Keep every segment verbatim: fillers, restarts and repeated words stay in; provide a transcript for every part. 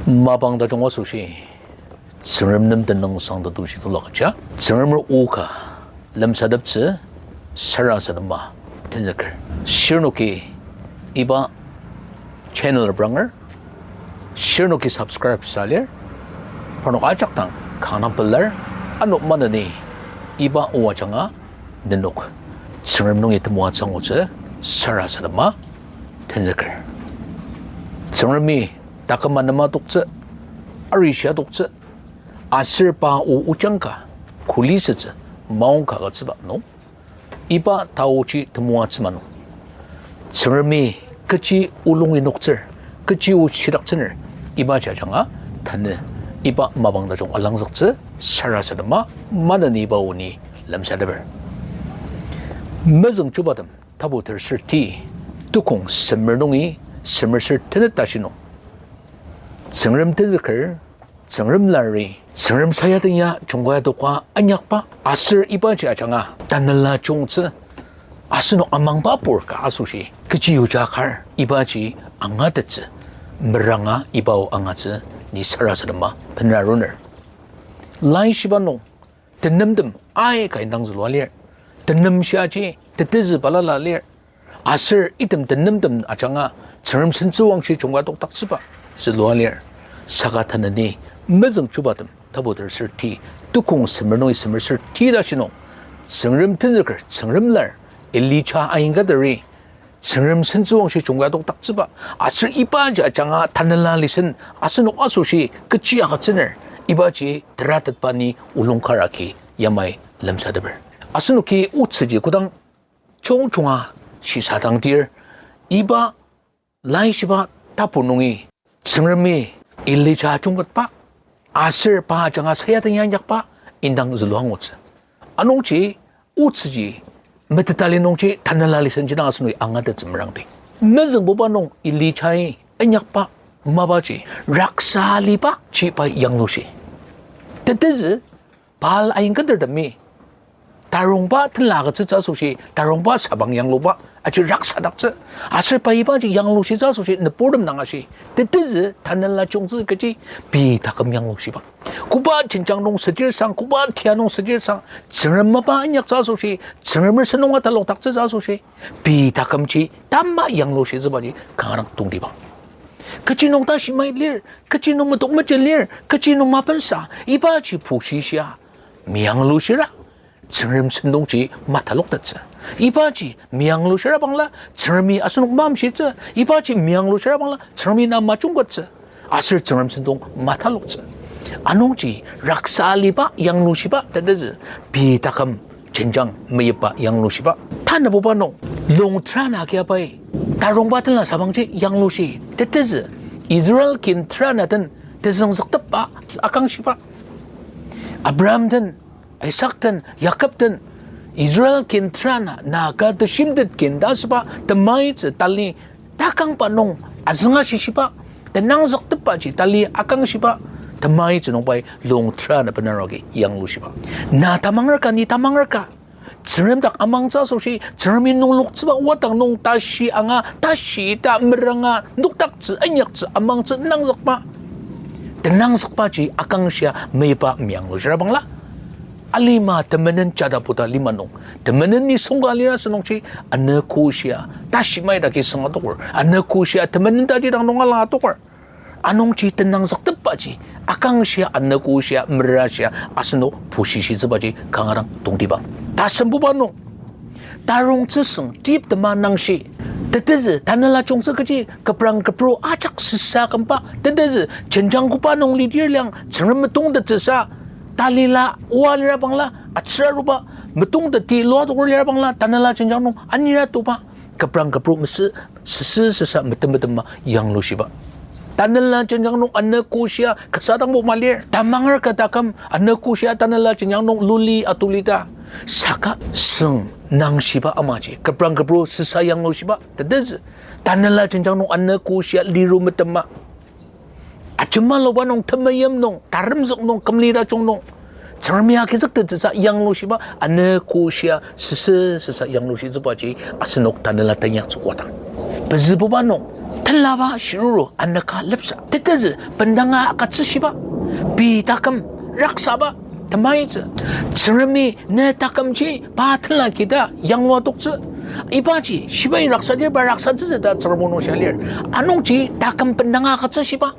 Mapang tajung asoshi, Tsüngrem nem tenüngsang tetushi tulu agüja, Tsüngremer o ka lemsateptsü sarasadema tenzüker. Shirnoki iba channel apranger, shirnoki subscribe sa lir, parnok ajak dang kanga pelar, ano maneni iba o ajanga nenok Tsüngrem nungi temoatsü angutsü sarasadema tenzüker. Tsüngremi taküm anema toktsü, arishi toktsü, aser pa o ojang ka, kuli sütsü, maong ka agütsüba nung, iba taoji temoatsü ma nung, Tsüngremi kechi olung inoktsür, kechi o shidaktsüner, iba jajanga tanü iba mapang tajung alangzüktsü sarasadema maneni iba o ni lemsateper. Mezüng Chubatem tapu terser ti, tukong semer nungi semer ser tenet tashi nung, Tsüngrem tenzüker, Tsüngrem lari, Tsüngrem sayadenya jungkai adoka inyakba, aser ibaji ajanga tanela jungtsü asenok amangba pur ka asoshi kechi yuja kar ibaji angatettsü meranga iba o angatsü ni sarasadema benra aruner. Laishiba nung tenemtem aika indang zülua lir. Tenem shiaji tetezü balala lir. Aser item tenemtem ajanga Tsüngrem sentsüwangshi jungka adokdaktsüba zülua lir. Saka tanü ni Mezüng Chubatem tapu terser ti, tukong semer nungi semer ser ti tashi nung, Tsüngrem tenzüker, Tsüngrem lar, Elija ainketeri, Tsüngrem sentsüwangshi jungka adokdaktsüba, aser ibaji ajanga tanela lisen asenok asoshi kechi agütsüner, ibaji teratetba ni olung kar agi yamai lemsateper. Asenoki otsüji kodang jungjunga shisadangdir, iba Laishiba tapu nungi Tsüngremi Elija jungketba aser pa ajanga sayadenya inyakba indang zülua angutsü. Anungji otsüji metetali nungji tanela lisenji dang asenoi angatettsü merangdi. Mezüngbuba nung Elijai inyakba mapaji raksaliba ji pai yanglushi. Tetezü Baal ainkettertemi tarongba tenla agütsütsü asoshi, tarongba sabang yangluba aji raksadaktsü. Aser pa ibaji yanglushitsü asoshi nüburtem dang ashi, tetezü tanela jungtsü kechi pei taküm yanglushiba. Koba jenjang nung südir sang, koba tia nung südir sang, Tsüngrem mapa inyaktsü asoshi, Tsüngremer sentong atalokdaktsütsü asoshi, pei takümji tama yanglushitsübaji kanga dang tongtibang. Kechi nung tashi mai lir, kechi nung metok meji lir, kechi nung mapensa, ibaji pushishia meyanglushira Tsüngrem sentongji mataloktettsü. Ibaji meyanglushira bangla Tsüngremi asenok mamshitsü. Ibaji meyanglushira bangla Tsüngremi na majungkettsü. Aser Tsüngrem sentong mataloktsü. Anungji raksaliba yanglushiba tetezü pei taküm jenjang meyipa yanglushiba. Tanabuba nung, lung terana agi apai tarongba tenla sabangji yanglushi. Tetezü Israel kin terana den tezüngzüktepba akangshiba. Abraham den, Isak den, Jakob den, Israel kin terana na ka teshimtet kin ta asüba temaitsü tali takangba nung azüngashishiba, tenangzüktepbaji tali akangshiba, temaitsü nung pai lung terana benarogi yanglushiba. Na tamanger ka, ni tamanger ka, Tsüngrem dak amangtsü asoshi, Tsüngremi nungloktsüba wadang nung tashi anga, tashi ta meranga, nokdaktsü, inyaktsü, amangtsü, nangzükba, tenangzükbaji akangshia meyipa meyanglushira bangla, alima temenen jada puta lima nung, temenen nisung ka lira asünungji, anogo shia tashi mai daki sünga tokur, anogo shia temenen taji dang nunga langa tokur. Anungji tenangzüktepbaji akangshia, anogo shia, mera shia asenok pushishitsübaji kanga dang tongtibang. Tasembuba nung, tarongtsüsüng tip tema nangshi, tetezü tanela jungtsü kechi küprang küpru ajak süsa kümba, tetezü jenjang koba nung lidir liang Tsüngrem metongtettsüsa, talila oa lira bangla, atsüraruba metongtetti lua tokur lira bangla, tanela jenjang nung anira toba, küprang küpru mesü süsü süsa metem metema yanglushiba. Tanela jenjang nung anogo shia kasa dangbo malir. Tamanger ka taküm anogo shia tanela jenjang nung luli atuli ta. Saka süng nangshiba amaji küprang küpru süsa yanglushiba tetezü, tanela jenjang nung anogo shia liru metema, ajemaluba nung, temeim nung, taremzük nung, kümli tajung nung, Tsüngremi agizüktettsüsa yanglushiba, anogo shia süsü süsa yanglushitsübaji asenok tanela tenyaktsü kodang. Pezübuba nung, Tenlaba shiruru anaka lepsa. Tetezü bendanga agütsüshiba. Pei taküm raksaba. Temaitsü. Tsüngremi ne takümji pa tenla kida yanglua toktsü. Ibaji shibai raksadir pa raksatsütsü ta Tsüngrem o nung shia lir. Anungji taküm bendanga agütsüshiba.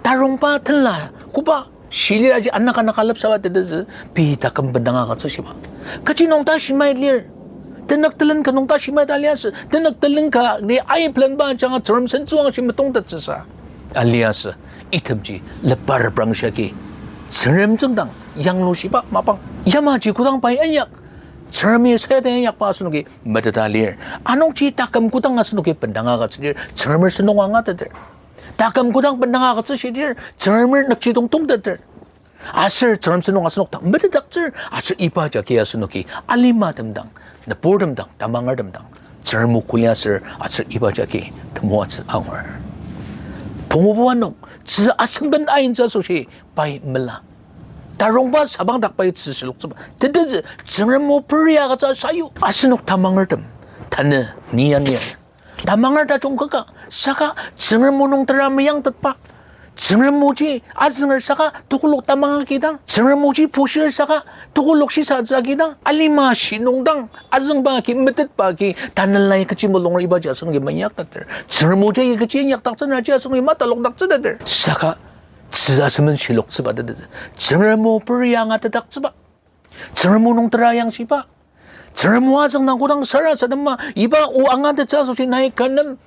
Tarongba tenla koba shilir aji anaka naka lepsaba tetezü pei taküm bendanga agütsüshiba. Kechi nung ta shimai lir. Tenük telen ka nung ta shimai ta liasü. Tenük telen ka ni aiplenba ajanga Tsüngrem sentsüwangshi metongtettsüsa aliasü. Itemji lepa reprangshia agi Tsüngrem tsüngdang yanglushiba mapang. Yamaji kodang pai inyak, Tsüngremi sayadang inyakba asenoki meteta lir. Anungji taküm kodang asenoki bendanga agütsüdir, Tsüngremer sentong angateter. Taküm kodang bendanga agütsüshidir, Tsüngremer nükjidong tongteter. Aser Tsüngrem sentong asenok dang metetdaktsür, aser iba jagi asenoki alimatem dang, nüburtem dang, tamangertem dang Tsüngrem o kuli aser, aser iba jagi temoatsü angur. Pungububa nung, tzü asemben aintsü asoshi pai mela. Tarongba sabangdak pai tzü shiloktsüba. Tetezü Tsüngrem o peria agütsü sayu. Asenok tamangertem, tanü ni anir. Tamanger tajung kaka, saka Tsüngrem o nung tera meyangtetba. Tsüngrem oji azünger saka tekolak tamang agi dang. Tsüngrem oji pushir saka tekolak shisatsü agi dang. Alima shinung dang azüngba agi, metetba agi, tanelai kechi mulunger ibaji asenoki meinyakteter. Tsüngrem oji kechi inyakdaktsüner aji asenoki matalokdaktsüteter. Saka tzü asemben shiloktsüba tetezü Tsüngrem o peria angatetdaktsüba. Tsüngrem o nung tera yangshiba. Tsüngrem o azüngdang kodang sarasadema iba o angatettsü asoshi nai kü nem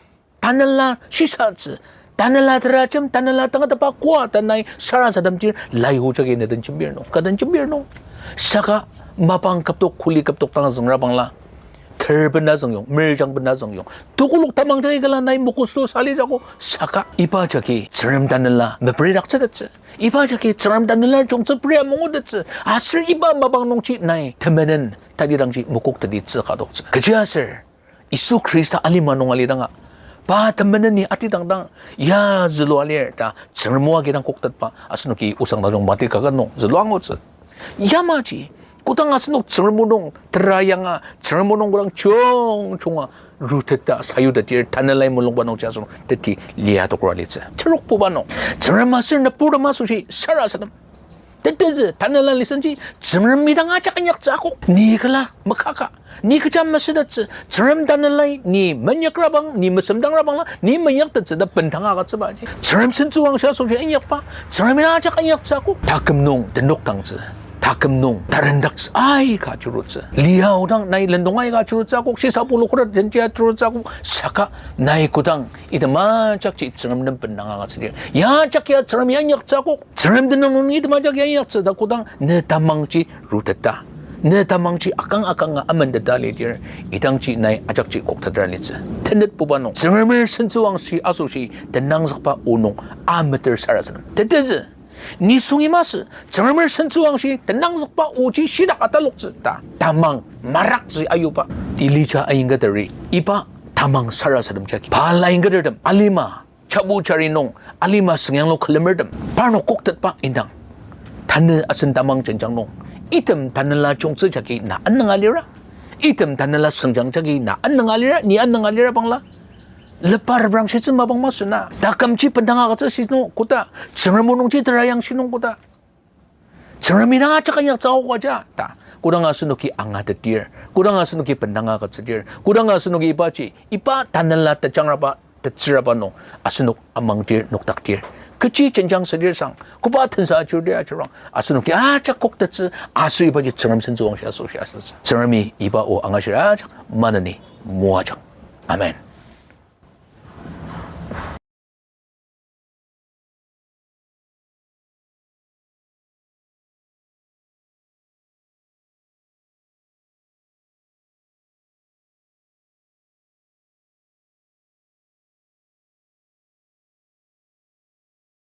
tanela shisatsü, tanela terajem, tanela tangatetba koa ta nai sarasademdir lai o jagi ne den jembir nung, ka den jembir nung. Saka mapang kübok, kuli kübok dang züngra bangla, ter bena züngyong, merjang bena züngyong, tekolak tamang jagi kala nai mokosto salitsü akok. Saka iba jagi Tsüngrem tanela meperidaktsütettsü. Iba jagi Tsüngrem tanela jungtsü peria mangutettsü. Aser iba mapang nungji nai temenen tatidangji mokok teti tzü ka adoktsü. Kechiaser Yisu Khrista alima nung alidanga, pa temeneni atidang dang, ya zülua lir ta Tsüngrem o agi dang koktetba asenoki osang tajung mati kaket nung zülua angutsü. Yamaji, kodang asenok Tsüngrem o nung tera yanga, Tsüngrem o nung kodang jungjunga ruteta sayutetdir, tanelai mulungba nungji asenok teti lia tokra litsü. Terokbuba nung, Tsüngrem aser nüburtem asoshi sarasadem. Tetezü tanela lisanji Tsüngrem idang ajak inyaktsü akok. Ni kala mekaka, ni kecha mesütettsü, Tsüngrem tanelai ni menyakrabang, ni mesemdangrabangla ni menyaktettsü ta bendanga agütsübaji Tsüngrem sentsüwangshi asoshi inyakba, Tsüngrem idang ajak inyaktsü akok. Taküm nung tenokdangtsü, taküm nung tarendaktsü aika ajurutsü. Lia aodang nai lendong aika ajurutsü akok, shisa pulu khuret jenjia ajurutsü akok. Saka nai kodang item ajakji Tsüngrem nem bendanga agütsüdir, ya ajak ya Tsüngrem ya inyaktsü akok. Tsüngrem tenüng nung item ajak ya inyaktsü ta kodang ne tamangji ruteta, ne tamangji akang akanga amendeta lidir, idangji nai ajakji koktetra litsü. Tenetbuba nung, Tsüngremer sentsüwangshi asoshi tenangzükba o nung ameter sarasadem. Tetezü, nisungi masü, Tsüngremer sentsüwangshi tenangzükba oji shitak ataloktsü ta tamang maraktsü ayuba. Elija ayingketeri iba tamang sarasadem jagi Baal ayingketertem, alima chabu chari nung, alima süngyanglu külemertem parnok koktetba indang, tanü asen tamang jenjang nung, item tanela jungtsü jagi na anünga lira, item tanela süngjang jagi na anünga lira, ni anünga lira bangla, lepa reprangshitsü mapang masü na. Takümji bendanga agütsüshi nung koda, Tsüngrem o nungji tera yangshi nung koda, Tsüngrem idang ajak inyaktsü akok aja ta kodang asenoki angatetir, kodang asenoki bendanga agütsüdir, kodang asenoki ibaji, iba tanela tejangraba tetsüraba nung asenok amangdir nokdakdir, kechi jenjang südir sang, koba tensa ajurdir ajurang, asenoki ajak koktettsü, aser ibaji Tsüngrem sentsüwangshi asoshi asütsü. Tsüngremi iba o angashir ajak maneni moajang. Amen.